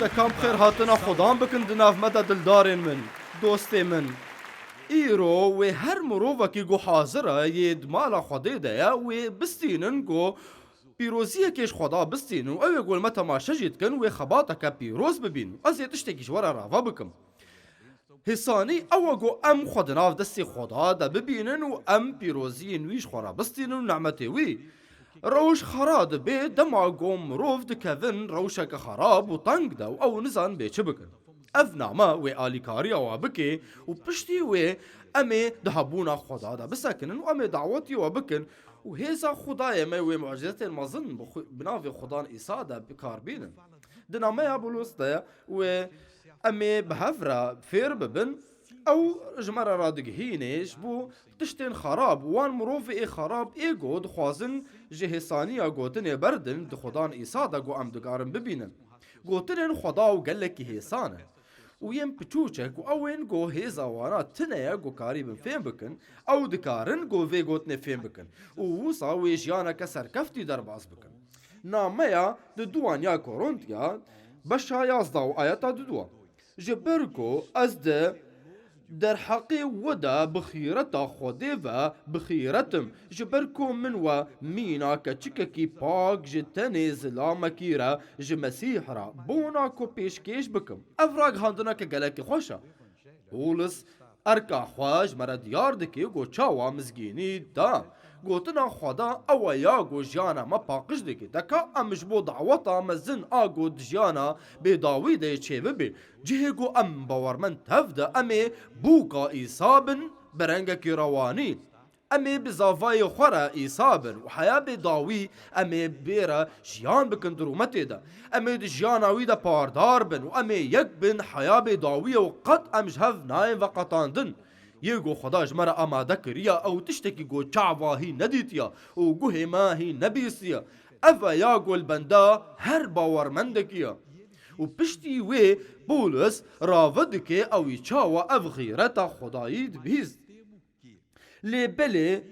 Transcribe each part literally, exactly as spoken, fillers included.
Dekan bi xêr hatina Xudan bikin di nav me de dildarên min, dostê min. Îro wê her mirovekî ku hazir e yê di mala Xwedê de ye, wê bistînin ku pîroziyekê ji Xweda bistînin û ew ê ku li me temaşe jî dikin, wê xebateke pîroz bibînin. Ez ê tiştekî ji we re rava bikim. Hêsanî ew e ku em xwe di nav destê Xweda de bibînin û em pîroziyên wî ji xwe re bistînin û nemetê wî. Rewş xera dibe dema ku mirov dikevin rewşeke xerab û teng de û ew nizan bê çi bikin. Ev name wê alîkariya we bike û piştî wê em ê di hebûna Xweda de bisekinin û em ê dawetî we bikin û hêza Xwedayê me wê mucîzetên mezin bi xwe, bi navê Xudan Îsa de bi kar bînin. Di nameya Bulus de wê em ê bi hev re fêr bibin. Ew ji me re radigihîne ji bo tiştên xerab, wan mirovê ê xerab ê ku dixwazin ji hêsaniya gotinê berdin, di Xudan Îsa de ku em dikarin bibînin. Gotinên Xweda û gelekî hêsan in. Û yên piçûçek û ew ên ku hêza wana tune ye ku karîbin fêm bikin, ew dikarin ku vê gotinê fêm bikin û wisa wê jiyaneke serkeftî derbas bikin. Nameya di duwaniya Korintiya, beşa yazda û ayeta duduwa. Ji ber ku ez di derheqê we de bi xîreta Xwedê ve bi xîret im, ji ber ku min we mîna keçikekî pak ji tenê zilamekî re ji Mesîh re bona ku pêşkêş bikim. Ev ragihandineke gelekî xweş e. Pawlos erka xwe ji me re diyar dike ku çawa mizgînî da. Gotina Xweda ew e ya ku jiyana me paqij dike. Deka em ji bo daweta mezin a ku di jiyana bêdawî de çêbibe. Cihê ku em bawermend tev de em ê bûka Îsa bin bi rengekî rewanî. Em ê bi zavayê xwe re Îsa bin û heya bêdawî em ê bê re jiyan bikin di rûmetê de. Em ê di jiyana wî de pardar bin û em ê yek bin heya bêdawiyê û qet em ji hev nayên veqetandin. Yê ku Xweda ji me re amade kiriye, ew tiştekî ku çava hî nedîtiye û guhê me hî nebîstiye. Ev e ya ku li benda her bawermendekî ye. Û piştî wê Pawlos rave dike ewî çawa ev xîreta Xwedayî dibihîst. Lê belê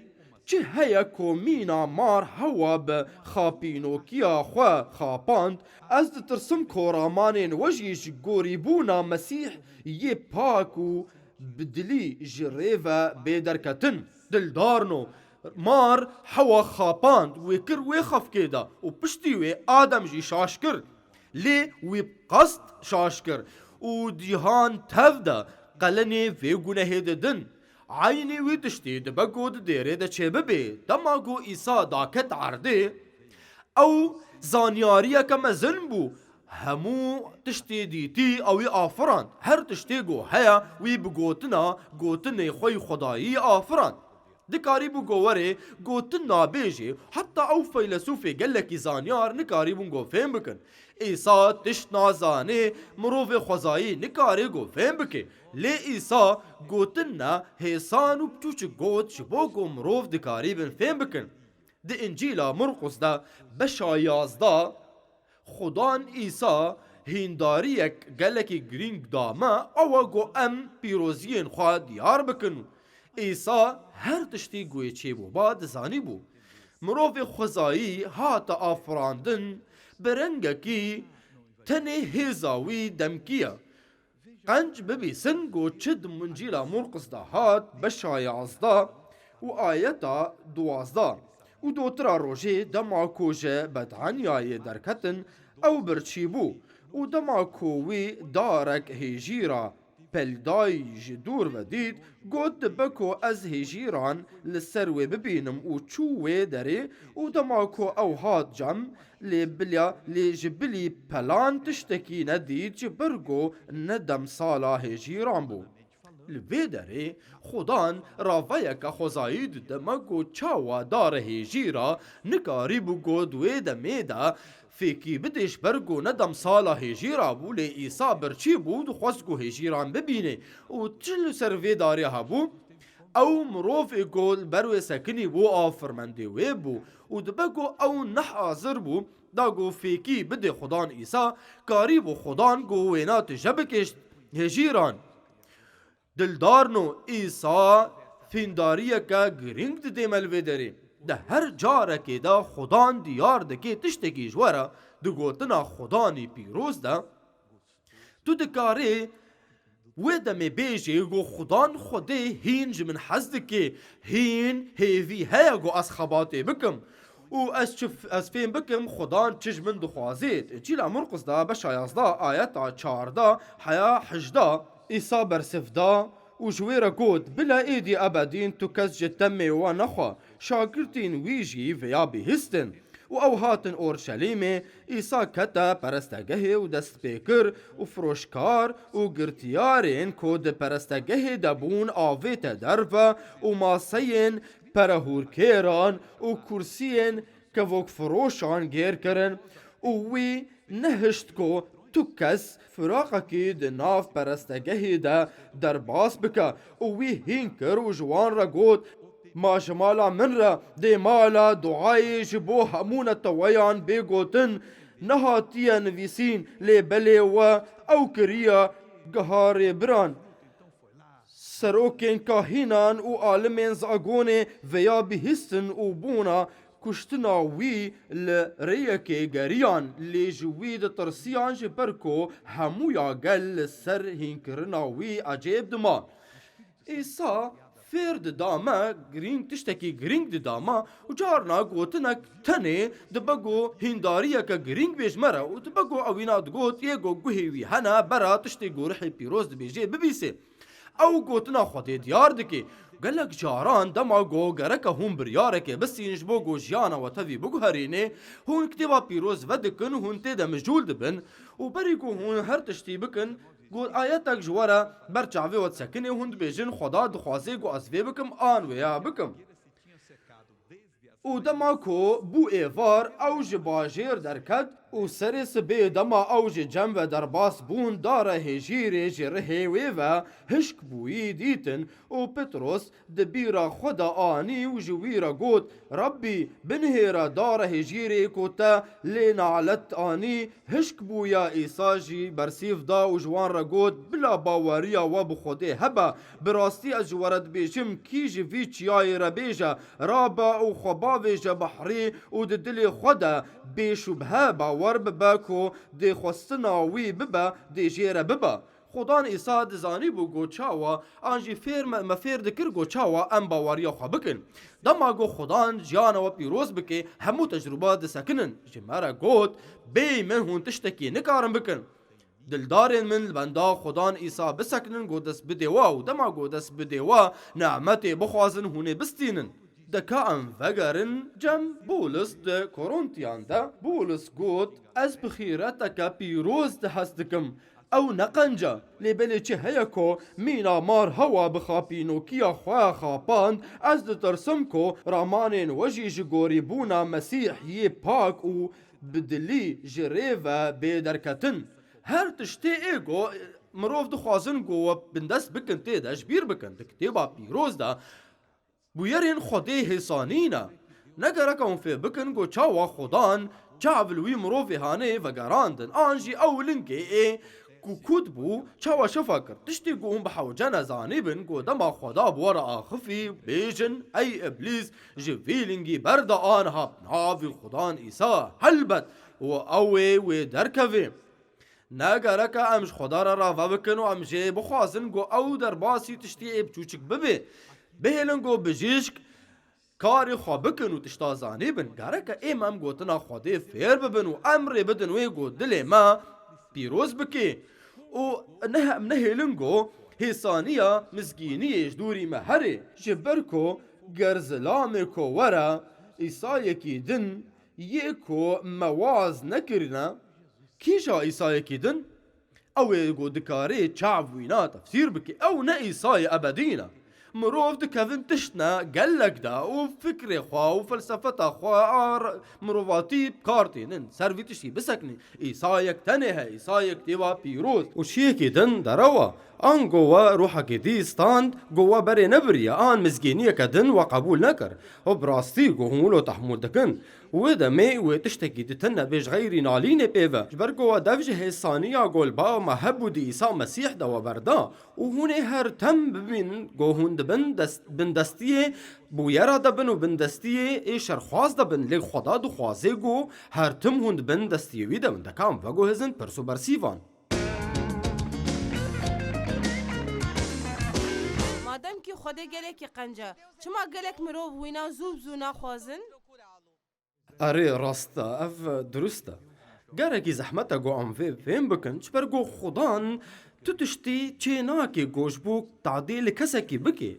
çi heye ku mîna mar hewa bi xapînokiya xwe xapand? Ez ditirsim ku ramanên we jî ji gorîbûna Mesîh yê pak û bi dilî ji rê ve bê derketin. Dildarno, mar hewa xapand, wê kir wê xefkê de û piştî wê Adem jî şaş kir. Lê wî bi qest şaş kir û cîhan tev de qelenê vê gunehê didin. Eynî wî tiştî dibe ku di dêrê de çêbibe. Dema ku Îsa daket erdê, ew zanyariyeke mezin bû. Hemû tiştê dîtî ew ê afirand. Her tiştê ku heye wî bi gotina, gotinê xwe yî Xwedayî afirand. Dikarîbû ku werê gotin nabêjê, heta ew feylesûfê gelekî zanyar nikarîbûn ku fêm bikin. Îsa tişt nazanê, mirovê xwezayî nikare ku fêm bike. Lê Îsa gotin ne hêsan û piçûçik got ji bo ku mirov dikarîbin fêm bikin. Di Încîla Murqus de beşa yazda, Xudan Îsa hîndariyek gelekî girîng da me, ew e ku em pîroziyên xwe diyar bikin. Îsa her tiştî ku yê çêbûba dizanîbû. Mirovê xwezayî hate afirandin bi rengekî tenê hêza wî demkî ye. Qenc bibîsin ku çi di Încîla Murqis de hat, beşa yazdeh û ayeta duwazdeh. Û dotira rojê dema ku ji Betanyayê derketin, ew birçî bû. Û dema ku wî darek hêjîra peldayî ji dûr ve dît, got, dibe ku ez hêjîran li ser wê bibînim û çû wê derê. Û dema ku ew hat cem, lê bilya, lê ji bilî pelan tiştekî nedît, ji ber ku ne demsala hêjîran bû. Li vê derê Xudan ravayeke xwezayî dide me ku çawa dare hêjîra nikarîbû ku di wê demê de fêkî bidê, ji ber ku ne demsala hêjîra bû, lê Îsa birçî bû, dixwest ku hêjîran bibîne. Û çi li ser vê darê hebû? Ew mirovê ku li ber wê sekinî bû, afirmendê wê bû. Û dibe ku ew nehazir bû, da ku fêkî bidê Xudan Îsa, karîbû Xudan ku wêna tije bikişt hêjîran. Dildarno, Îsa fîndariyeke girîng didê me li vê derê. Di her carekê de Xudan diyar dike tiştekî ji we re di gotina Xudanî pîroz de. Tu dikarî wê demê bêjî ku Xudan Xwedê hîn ji min hez dike, hîn hêvî heye ku ez xebatê bikim. Û ez çi f-, ez fêm bikim Xudan çi ji min dixwazê. Încîla Murqis de beşa yazdeh ayeta çardeh heya hejdeh Îsa bersiv da û ji wê re got, Bila êdî ebedîn tu kes ji temê we nexwe. Şagirtên wî jî vêya bihîstin. Û ew hatin Orşelîmê, Îsa kete perestegehê û dest pê kir û firoşkar û girtiyarên ku di perestegehê de bûn avête derve û maseyên perehûrkêran û kursiyên kevokfiroşan gêr kirin û wî nehişt ku tu kes firaqekî di nav perestegehê de derbas bike û wî hîn kir û ji wan re got, Ma ji mala min re dê mala duayê ji bo hemû neteweyan bê gotin, nehatiye nivîsîn, lê belê we ew kiriye giha rêbiran. Serokên kahînan û alimên zagonê vêya bihîstin û bona kuştina wî li rêyekê geriyan, lê ji wî ditirsiyan ji ber ku hemûya gel li ser hînkirina wî ecêb dima. Îsa fêr dida me girîng, tiştekî girîng dida me û carna gotinek tenê dibe ku hîndariyeke girîng bê ji me re û dibe ku ewîna digot, yê ku guhê wî hene bera tiştê ku Ruhê Pîroz dibêjê bibîsê. Ew gotina Xwedê diyar dike. Gelek caran dema ku gereke hûn biryarekê bistînin ji bo ku jiyana we tevî biguherînê, hûn Kitêba Pîroz vedikin û hûn tê de mijûl dibin û berî ku hûn her tiştî bikin, ku ayetek ji we re ber çavê we disekinê, hûn dibêjin, Xweda dixwaze ku ez vê bikim an wêya bikim. Û dema ku bû êvar, ew ji bajêr derket û serê sibê dema ew ji cem ve derbas bûn, dara hêjîrê ji rihê wê ve hişk bûyî dîtin û Petros di bîra xwe de anî û ji wî re got, Rabbî, binihêre dara hêjîrê ku te lê nalet anî, hişk bûye. Îsa jî bersîv da û ji wan re got, Bila baweriya we bi Xwedê hebe. Bi rastî ez ji we re dibêjim, kî ji vî çiyayê re bêje, Rabe û xwe bavêje behrê û di dilê xwe de bê şubhe bawer bibe ku dê xwestina wî bibe, dê jê re bibe. Xudan Îsa dizanîbû ku çawa an jî fêr me, me fêr dikir ku çawa em baweriya xwe bikin. Dema ku Xudan jiyana we pîroz bike, hemû tecrûba disekinin. Ji me re got, Bêyî min hûn tiştekî nikarin bikin. Dildarên min li benda Xudan Îsa bisekinin ku dest bidê we û dema ku dest bidê we, nemetê bixwazin hûn ê bistînin. De ka em vegerin cem Bûlis di Korintiyan de, Bûlis got, Ez bi xîreteke pîroz de hez dikim. Ew ne qenc e, lê belê çi heye ku mîna mar hewa bi xapînokiya xwe xapand, ez ditirsim ku ramanên we jî ji gorîbûna Mesîh yê pak û bi dilî ji rê ve bê derketin. Her tiştê ê ku mirov dixwazin ku we bindest bikin tê de ji bîr bikin. Di Kitêba Pîroz de bûyerên Xwedê hêsanî ne. Ne gerek hûn fê bikin ku çawa Xudan çav li wî mirovê hanê vegerandin, an jî ew lingê ê ku kût bû, çawa şefa kir. Tiştê ku hûn bi hewce nezanîbin ku dema Xweda bi we re axifî, bêjin, Ey Îblîs, ji vî lingî berde aniha bi navê Xudan Îsa. Helbet, û ew ê wê derkeve. Ne gerek e em ji Xweda re rave bikin û em jê bixwazin ku ew derbasî tiştî ê biçûçik bibe. Bihêlin ku bijîşk karê xwe bikin û tişta zanîbin. Gerek e êm em gotina Xwedê fêr bibin û em rê bidin wê ku dilê me pîroz bike. Û ne, em nehêlin ku hêsaniya mizgîniyê ji dûrî me here. Ji ber ku ger zilamê ku were Îsayekî din yê ku me waz nekirine, Kîja Îsayekî din? Ew ê ku dikarê çav wîna tefsîr bike. Ew ne Îsayê ebedî ne. Mirov dikevin tiştne gelek de û fikrê xwe û felsefeta xwe a r-, mirovatî bi kar tênin. Ser vî tiştî biseknî. Îsayek tenê he, Îsayek têva pîroz. Û çiyekî din derewa. Ango we ruhekî dî stand, go we berê nebiriye, an mizgîniyeke din we qebûl nekir. Û bi rastî go hûn wilo tehmûl dikin. Wê demê wê tiştekî di tune bê ji xeyrî nalînê pê ve. Ji ber go we dev ji hêsaniya go li ba me hebû di Îsa Mesîh de we berda. Û hûn ê her tim bibînin go hûn dibin dest-, bindestiyê bûyera de bin û bindestiyê ê şerxwaz de bin. Lê Xweda dixwaze go her tim hûn di bin destiyê wî de bin. De ka em veguhizin pirs û bersîvan. Madem ki Xwedê gelekî qenc e, çima gelek mirov wîna zû bi zû naxwazin? Erê, rast e, ev durust e. Gerekî zehmet e ku em vê fêm bikin, ji ber ku Xudan tu tiştî çê nake ku ji bo tadê li kesekî bike.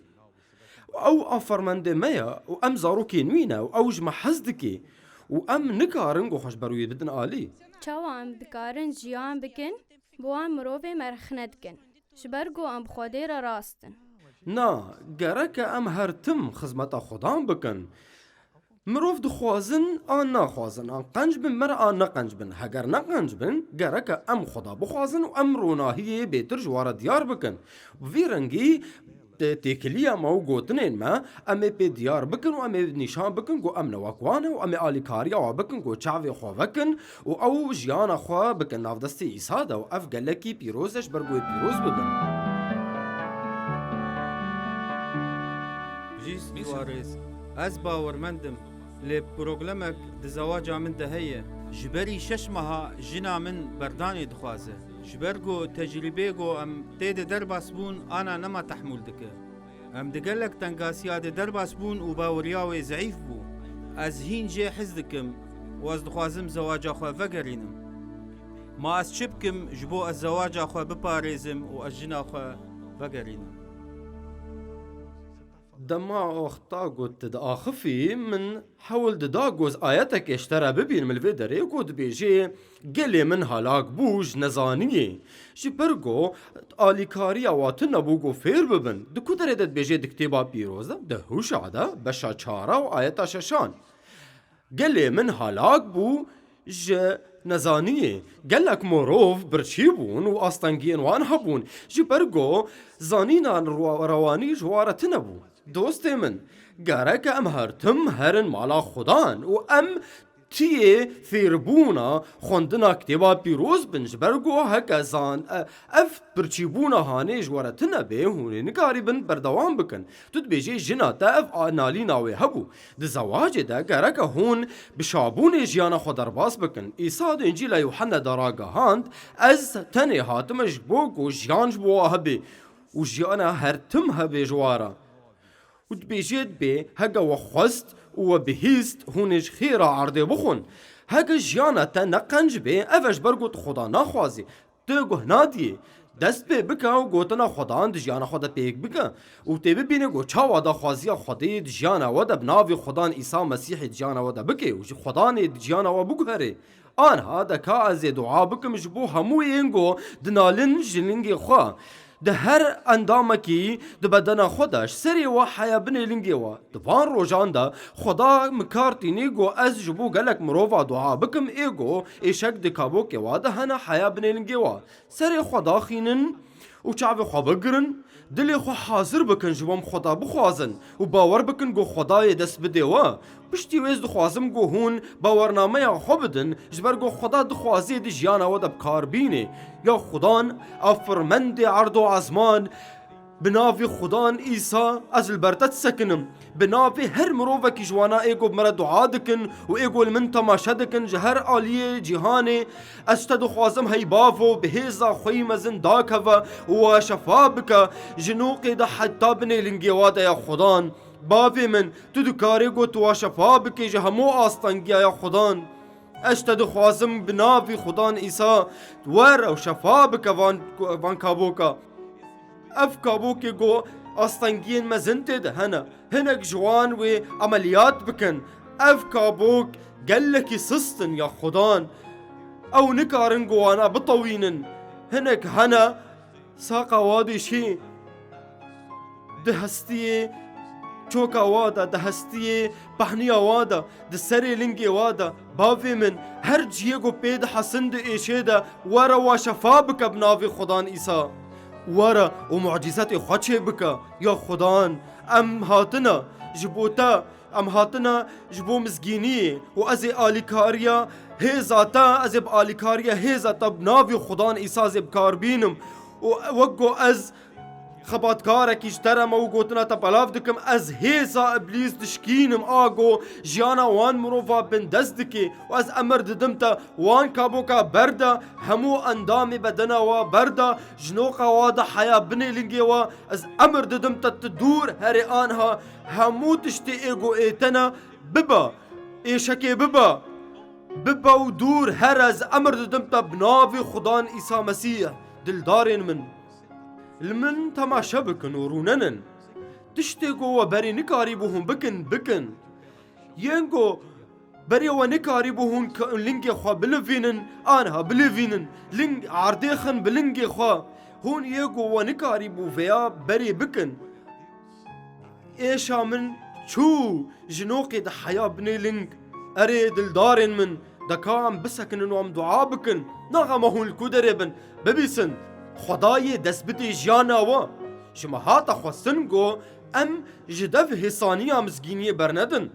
Ew a fermendê me ye û em zarokên wî ne û ew ji me hez dike û em nikarin ku xwe ji ber wî bidin alî. Çawa em dikarin jiyan bikin? Bo em mirovê me rexne dikin. Ji ber ku em bi Xwedê re rast in. Na, gereke em her tim xizmeta Xudan bikin. Mirov dixwazin an naxwazin, an qenc bin, mer an neqenc bin. Heger neqenc bin, gereke em Xuda bixwazin û em ronahiyê bêtir ji we re diyar bikin. Bi vî rengî tê-, têkiliya me û gotinên me, em ê pê diyar bikin û em ê nîşan bikin ku em ne wek wan e û em ê alîkariya we bikin ku çavê xwe vekin û ew jiyana xwe bikin nav destê Îsa de û ev gelekî pîroz e, ji ber ku wê pîroz bibin. Jî diwarêz, ez bawermend im, lê problemek di zewaca min de heye. Ji berî şeş meha jina min berdanê dixwaze. Ji ber ku tecrîbê ku em tê de derbas bûn, ana nema tehmûl dike. Em di gelek tengasiya de derbas bûn û baweriya wê zeîf bû. Ez hîn jê hez dikim û ez dixwazim zewaca xwe vegerînim. Ma ez çi bikim ji bo ez zewaca xwe biparêzim û ez jina xwe vegerînim? Dema wexta ku tu diaxifî, min hewl dida ku ez ayetekê ji te re bibînim li vê derê ku dibêjê, gelê min helak bû ji nezaniyê. Ji ber ku alîkariya we tune bû ku fêr bibin. Di ku derê de dibêjê di Kitêba Pîroz de? Di Hûşa de, beşa çara û ayeta şeşan. Gelê min helak bû ji nezaniyê. Gelek mirov birçî bûn û astengiyên wan hebûn. Ji ber ku zanîna ro-, rewanî ji wan re tune bû. Dostê min, gereke em her tim herin mala Xudan û em tiyê fêrbûna xwendina Kitêba Pîroz bin, ji ber ku heke zan-, e, ev birçîbûna hanê ji we re tune bê, hûn ê nikarîbin berdewam bikin. Tu dibêjê jina te ev a-, nalîna wê hebû. Di zewacê de gereke hûn bi şabûnê jiyana xwe derbas bikin. Îsa di Încîla Yuhanna de ragihand, Ez tenê hatime ji bo ku jiyan ji bo we hebe û jiyana her tim hebe ji we re. Û dibêjê dibê, heke we xwest û we bihîst, hûn ê ji xêra erdê bixwin. Heke jiyana te ne qenc bê, ev e ji ber ku tu Xuda naxwazî. Tu guh nadiyê. Dest pê bike û gotina Xudan di jiyana xwe de pêk bike. Û tê bibîne ku çawa daxwaziya Xwedê di jiyana we de bi navê Xudan Îsa Mesîhê di jiyana we de bike û ji Xudanê di jiyana we biguherê. Anha de ka ez ê dua bikim ji bo hemû yên ku dinalin ji lingê xwe. Di her endamekî di bedena xwe de ji serê we heya binê lingê we. Di van rojan de Xweda min kar tînî ku ez ji bo gelek mirova dua bikim, ê ku êşek di kabokê we de hene heya binê lingê we. Serê xwe daxînin û çavê xwe bigirin, dilê xwe hazir bikin ji bo em Xweda bixwazin û bawer bikin ku Xwedayê dest bidê we. Piştî wê ez dixwazim ku hûn bawernameya xwe bidin, ji ber ku Xweda dixwazê di jiyana we de bi kar bînê. Ya Xudan, a firmendê erd û ezman, bi navê Xudan Îsa ez li ber te disekinim. Bi navê her mirovekî ji wana ê ku bi me re dua dikin û ê ku li min temaşe dikin ji her aliyê cîhanê, ez ji te dixwazim hey bavo bi hêza xwe yî mezin dakeve û we şefa bike ji noqê de heta binê lingê wa de ya Xudan. Bavê min, tu dikarî ku tu wa şefa bikî ji hemû astengiya ya Xudan. Ez ji te dixwazim bi navî Xudan Îsa were û şefa bike van, van kaboka. Ev kabokê ku astengiyên mezin tê de hene. Hinek ji wan wê emeliyat bikin. Ev kabok gelekî sist in ya Xudan. Ew nikarin ku wana bitewînin. Hinek hene saqa wa dişî. Di hestiyê çoka wa de, di hestiyê pehniya wa de, di serê lingê wa de, bavê min, her ciyê ku pê dihesin di êşê de, were wa şefa bike bi navê Xudan Îsa. Were û mucîzetê xwe çêbike. Ya Xudan, em hatine ji bo te, em hatine ji bo mizgîniyê û ez ê alîkariya hêza te, ez ê bi alîkariya hêza te bi navê Xudan Îsa ez ê bi kar bînim. Û wek ku ez xebatkarekî ji te re me û gotina te belav dikim, ez hêza Îblîs dişkînim, a ku jiyana wan mirova bindest dike û ez emir didim te wan kaboka berde, hemû endamê bedena wa berde, jinoqa wa de heya binê lingê wa, ez emir didim te tu dûr herê anha hemû tiştê ê ku ê te ne bibe, êşekê bibe, bibe û dûr here, ez emir didim te bi navê Xudan Îsa Mesîh, dildarên min. Li min temaşe bikin û rûnenin. Tiştê ku we berê nikarîbû hûn bikin, bikin. Yên ku berê we nikarîbû hûn ke-, lingê xwe bilivînin, anha bilivînin. Ling erdê xin bi lingê xwe. Hûn yê ku we nikarîbû vêya berê bikin. Êşa min çû, jinoqê de heya binê ling. Erê dildarên min, deka em bisekinin û em dua bikin. Naxema hûn li ku derê bin, bibîsin. Xwedayê dest bidê jiyana we. Ji me hate xwestin ku em ji dev hêsaniya mizgîniyê bernedin.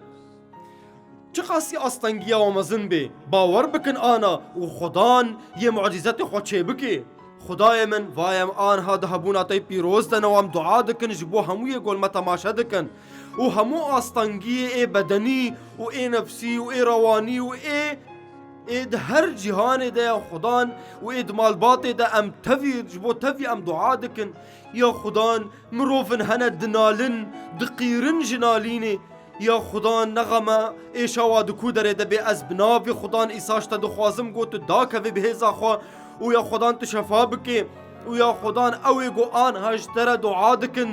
Çiqasî astengiya we mezin bê, bawer bikin ana û Xudan yê mucîzetê xwe çêbike. Xwedayê min, va em anha di hebûna te yê pîroz de ne û em dua dikin ji bo hemû yê ku li me temaşe dikin û hemû astengiyê ê bedenî û ê nefsî û ê rewanî û ê, ê di her cîhanê de ya Xudan û ê di malbatê de em tevî, ji bo tevî em dua dikin. Ya Xudan, mirovin hene dinalin, diqîrin ji nalînê. Ya Xudan, nexeme êşa wa di ku derê de bê, ez bi navê Xudan Îsa ji te dixwazim, got tu dakevê bi hêza xwe û ya Xudan tu şefa bikê û ya Xudan ew ê ku anha ji te re dua dikin.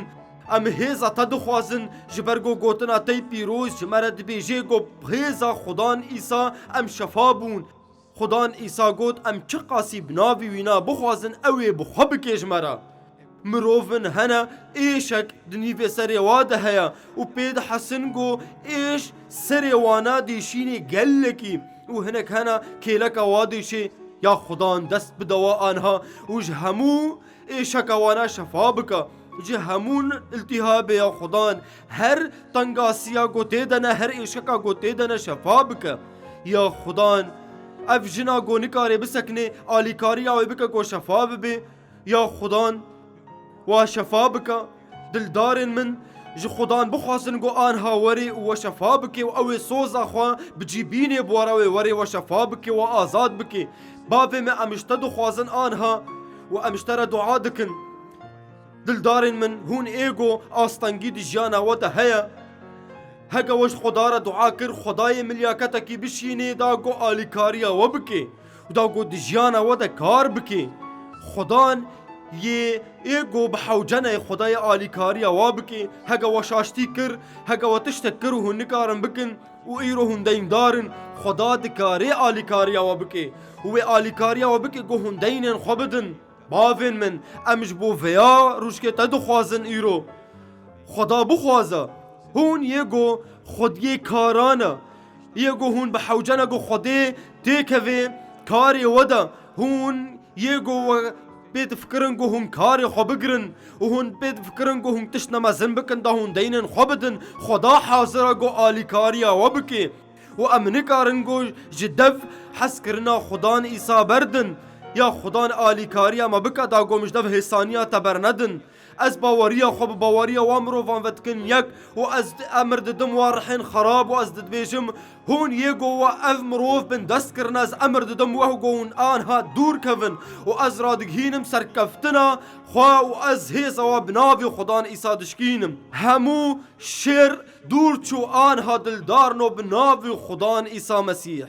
Em hêza te dixwazin, ji ber ku gotina te yê pîroz ji me re dibêjê ku bi hêza Xudan Îsa em şefa bûn. Xudan Îsa got, em çiqasî bi navê wîna bixwazin, ew ê bi xwe bikê ji me re. Mirovin hene êşek di nîvê serê wa de heye û pê dihesin ku êş serê wana dêşînê gelekî û hinek hene kêleka wa dêşê. Ya Xudan dest bide wa anha û ji hemû êşeka wana şefa bike. Ji hemû îltîhabê ya Xudan, her tengasiya ku tê de ne, her êşeka ku tê de ne şefa bike. Ya Xudan, ev jina ku nikare bisekine, alîkariya wê bike ku şefa bibe. Ya Xudan, wa şefa bike. Dildarên min, ji Xudan bixwazin ku anha were û we şefa bike û ew ê soza xwe bi cî bînê bi we re wê were we şefa bike, we azad bike. Bavê me, em ji te dixwazin anha û em ji te re dua dikin. Dildarên min, hûn ê ku astengî di jiyana we de heye, heke we ji Xweda re dua kir, Xwedayê milyaketekî bişînê da ku alîkariya we bike û da ku di jiyana we de kar bike. Xudan yê ê ku bi hewce ne, Xwedayê alîkariya we bike. Heke we şaştî kir, heke we tiştek kir û hûn nikarin bikin û îro hûn deyndar in, Xweda dikare alîkariya we bike û wê alîkariya we bike ku hûn deynên xwe bidin. Bavên min, em ji bo vêya rûşkê te dixwazin îro. Xweda bixwaze. Hûn yê ku xwediyê karan e. Yê ku hûn bi hewce ne ku Xwedê têkeve karê we de. Hûn yê ku we pê difikirin ku hûn karê xwe bigirin û hûn pê difikirin ku hûn tişt ne mezin bikin da hûn deynên xwe bidin. Xweda hazir e ku alîkariya we bike. Û em nikarin ku ji dev hezkirina Xudan Îsa berdin. Ya Xudan alîkariya me bike da ku em ji dev hêsaniya te bernedin. Ez baweriya xwe bi baweriya wan mirovan ve dikin yek û ez emir didim wan rihên xerab û ez dibêjim, hûn yê ku we ev mirov bindest kirine, ez emir didim we ku hûn anha dûr kevin û ez radigihînim serkeftina xwe û ez hêza we bi navê Xudan Îsa dişkînim. Hemû şer dûr çû, anha dildarno bi navê Xudan Îsa Mesîh.